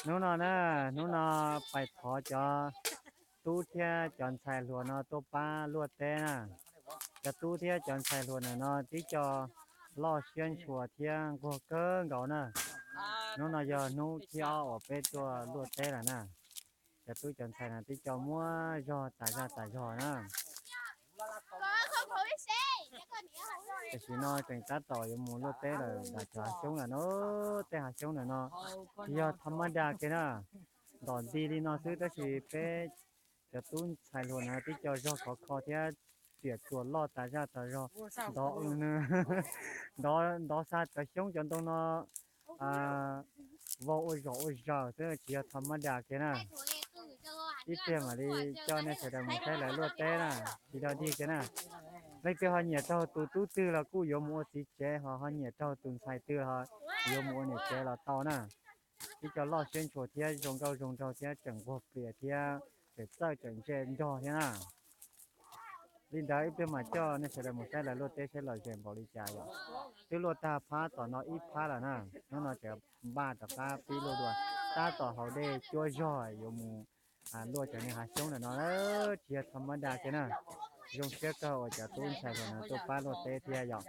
Hnub no na, hnub no pais thov cov tub thiab cov ntxhais hluas no tuaj pab luaj teb na. Cov tub thiab cov ntxhais hluas ntawm no tib co loj siab ntshua thiab nquag kawg nkaus na. Hnub no yog hnub thib ob uas peb tuaj luaj teb lawm na. Cov tub cov ntxhais no tib co muaj zog tas zaj tas zog na. Tam sim no tseem tab tom yuav mus luaj teb lawm nram cov hav xyoob lawm no. Tej hav xyoob ntawm no tsis yog tha mab da kiag na, ntom nti li no xwb tab sis peb cov tub ntxhais hluas no tib co zog khov kho thiab riam txuas loj tas zaj tas zog, ntov, ntov xa cov xyoob cov ntoo no vau ua zom ua zaws xwb tsis yog tha mab da kiag na. Ib pliag mam li coj nej sawv daws mus saib lawv luaj teb na, tsis dog dig kiag na. Leej twg ho nyiam raug tus tub twg los kuj yuav mus ua txiv tsev, ho ho nyiam raug tus ntxhais twg los yuav mus ua niam tsev los tau na. Ib co loj siab ntshua thiab zoo nkauj zoo nraug thiab tseem nquag plias thiab tseem txawj tseem ntse nrog thiab na. Li ntawd ib pliag mam coj nej sawv daws mus saib lawv luaj teb saib lom zem npaum li cas yom. Twb luaj tag phab tom no ib phab lawm na, hnub no tseem npaj rov qab pib luaj dua. Tab tom haus dej cuab zog yuav mus luaj cov niag hav xyoob ntawm no, tsis yog tha mab da kiag na. Zoo siab kawg uas cov tub ntxhais hluas no tuaj pab luaj teb thiab yom.